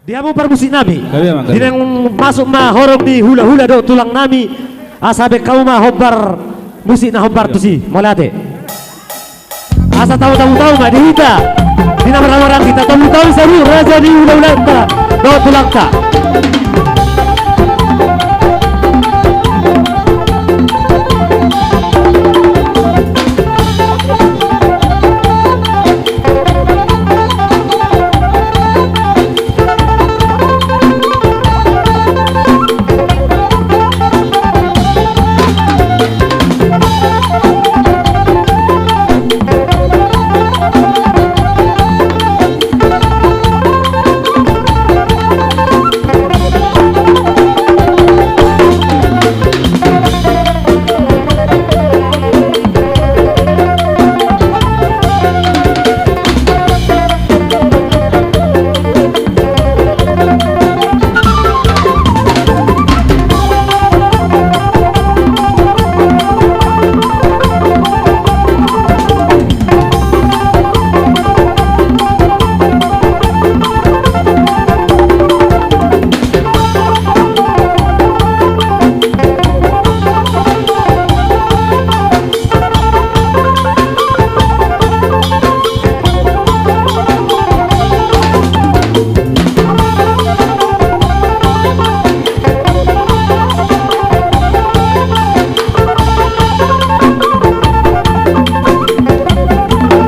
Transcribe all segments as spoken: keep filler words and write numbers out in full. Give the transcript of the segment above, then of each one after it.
Di hamu parmusik nami. Gabe, Amang, gabe. Di naeng masuk ma horong ni hulahula dohot tulang nami, asa baen hamu ma hombar musik na hombar tusi. Mauliate. Asa tau, tau, tau ma di hita. Di na marhahamaranggi, tau, tau, tau, saluhut raja ni hulahulanta dohot tulangta.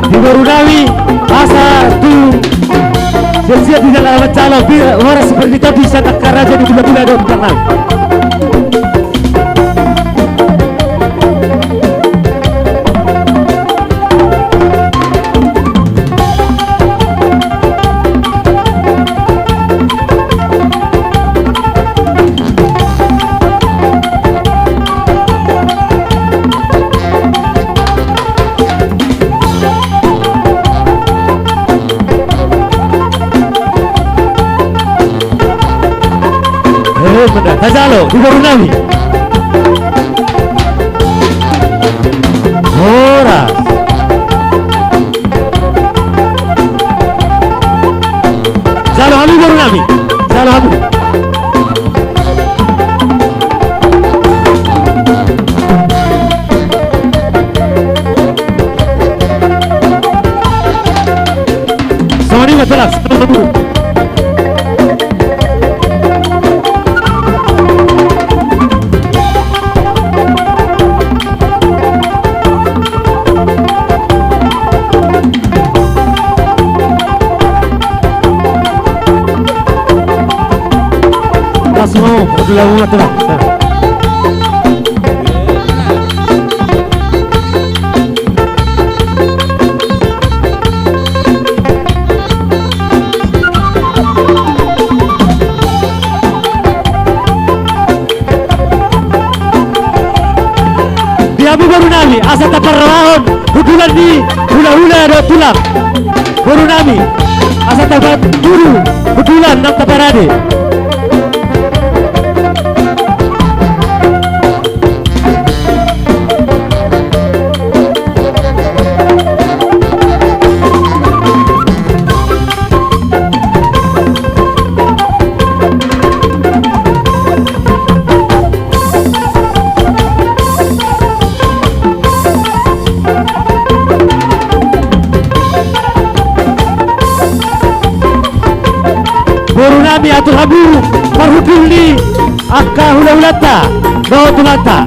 Di boru nami, asa tu siap-siap di dalam mancalon, horas seperti tadi, sandang raja ni hulahula dohot tulang nami. Eh, benar. Tajalo, di boru nami. Horas. Jalo hamu boru nami. Jalo hamu. Songon i ma, jelas. Langsung mau, udah lama tuh. Di hamu boru nami, asa taparrohahon hundulan ni hulahula dohot tulang. Boru nami, asa tapaturu hundulan nang taparade. Boru nami, atur hamu parhundul ni angka hulahulanta dohot tulangta.